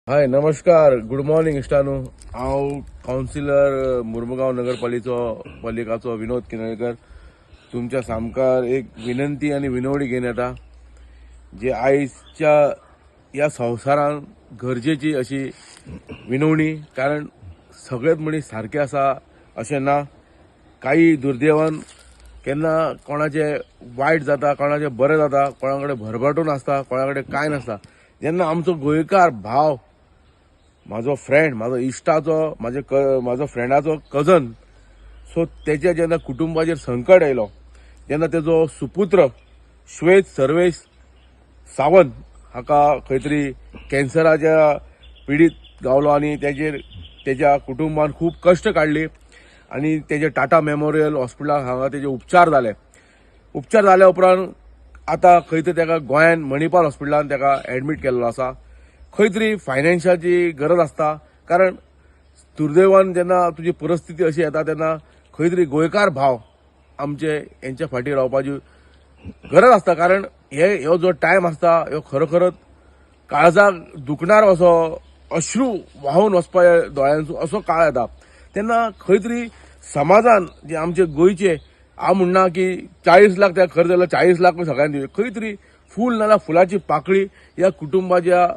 हाय, नमस्कार, good morning इश्टानू. हांव councillor Mormugao नगरपालिचो पालिकाचो विनोद किनळकर तुमच्या सामकार एक विनंती आनी विनवणी घेवन येता, जे आयच्या ह्या संवसारान गरजेची अशी विनवणी, कारण सगळेच मनीस सारके आसा अशें ना. काही दुर्दैवान केन्ना कोणाचें वायट जाता, कोणाचें बरें जाता, कोणा कडेन भरभटून आसता, कोणा कडेन कांय नासता. जेन्ना आमचो गोंयकार भाव, म्हाजो फ्रेंड, म्हाजो इश्टाचो, म्हाजे म्हाजो फ्रेंडाचो कजन, सो तेच्या जेन्ना कुटुंबाचेर संकट आयलो, तेन्ना तेजो सुपुत्र श्वेत सर्वेश सावंत हाका खंय तरी कॅन्सराच्या पिडीत गावलो आनी तेजेर तेज्या कुटुंबान खूब कश्ट काडली आनी तेजे टाटा मेमोरियल हॉस्पिटलाक हांगा तेजे उपचार जाले. उपचार जाल्या उपरांत आतां खंय तरी तेका गोंयान मणिपाल हॉस्पिटलान तेका एडमीट केल्लो आसा. खंय तरी फायनान्शियलाची गरज आसता, कारण दुर्दैवान जेन्ना तुजी परिस्थिती अशी येता तेन्ना खंय तरी गोंयकार भाव आमचे हेंच्या फाटीं रावपाची गरज आसता, कारण हे ह्यो जो टायम आसता ह्यो खरोखरच काळजाक दुखणार असो, अश्रू व्हांवून वचपा दोळ्यांचो असो काळ येता. तेन्ना खंय तरी समाजान जे आमचे गोंयचे, हांव म्हणना की 40 लाख त्या खर्च जाल्यार 40 लाख सगळ्यांक दिवचे, खंय तरी फूल नाजाल्यार फुलाची पाकळी ह्या कुटुंबाच्या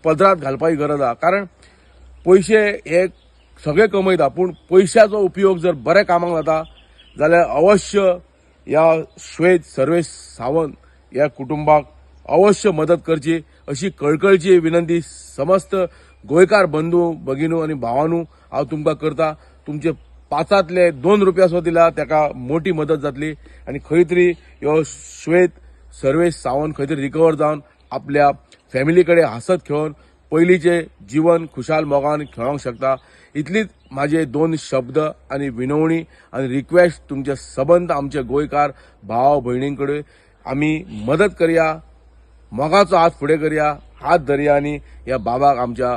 पदरात घालपाची गरज आसा. कारण पयशे हे सगळे कमयता, पूण पयशाचो उपयोग जर बऱ्या कामाक जाता जाल्यार अवश्य ह्या श्वेत सर्वेश सावंत ह्या कुटुंबाक अवश्य मदत करची अशी कळकळची विनंती समस्त गोंयकार बंधू भगिनू आनी भावानू हांव तुमकां करता. तुमचे पांचांतले 2 रुपया सुद्दां दिल्या ताका मोठी मदत जातली आनी खंय तरी ह्यो श्वेत सर्वेश सावंत खंय तरी रिकवर जावन आपल्या फॅमिली कडेन हांसत खेळोन पयलींचें जिवन खुशाल मोगान खेळोंक शकता. इतलीच म्हाजे दोन शब्द आनी विनवणी आनी रिक्वेस्ट तुमचे सबंद आमचे गोंयकार भाव भयणीं कडेन. आमी मदत करया, मोगाचो हात फुडें करया, हात धरया आनी ह्या बाबाक आमच्या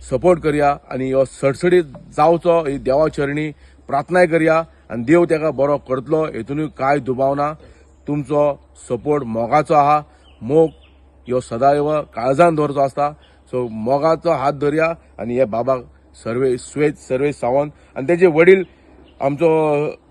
सपोर्ट करया आनी ह्यो सडसडीत जावचो ही देवा चरणी प्रार्थनाय करया आनी देव ताका बरो करतलो हेतूनय कांय दुबाव ना. तुमचो सपोर्ट मोगाचो आहा. मोग ह्यो सदैव काळजान दवरचो आसता. सो मोगाचो हात धरया आनी ह्या बाबाक, सर्वे श्वेत सर्वेश सावंत आनी तेजे वडील आमचो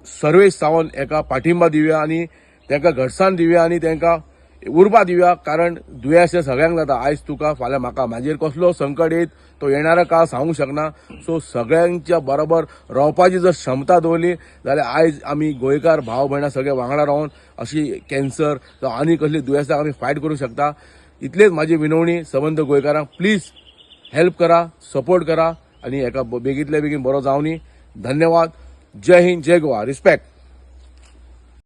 सर्वेश सावंत हेका पाठिंबा दिवया आनी तांकां घटसाण दिवया आनी तांकां उर्बा दिवया, कारण दुयेंस हें सगळ्यांक जाता. आयज तुका, फाल्यां म्हाका. म्हाजेर कसलो संकट येत तो येणारो काळ सांगूंक शकना. सो सगळ्यांच्या बरोबर रावपाची जर क्षमता दवरली जाल्यार आयज आमी गोंयकार भाव भयणां सगळे वांगडा रावन अशी कॅन्सर जावं आनी कसली दुयेंसाक आमी फायट करूंक शकता. इतलेच म्हाजी विनवणी सबंद गोंयकारांक, प्लीज हेल्प करा, सपोर्ट करा आनी हेका बेगींतल्या बेगीन बरो जावनी. धन्यवाद. जय हिंद, जय गोवा. रिस्पेक्ट.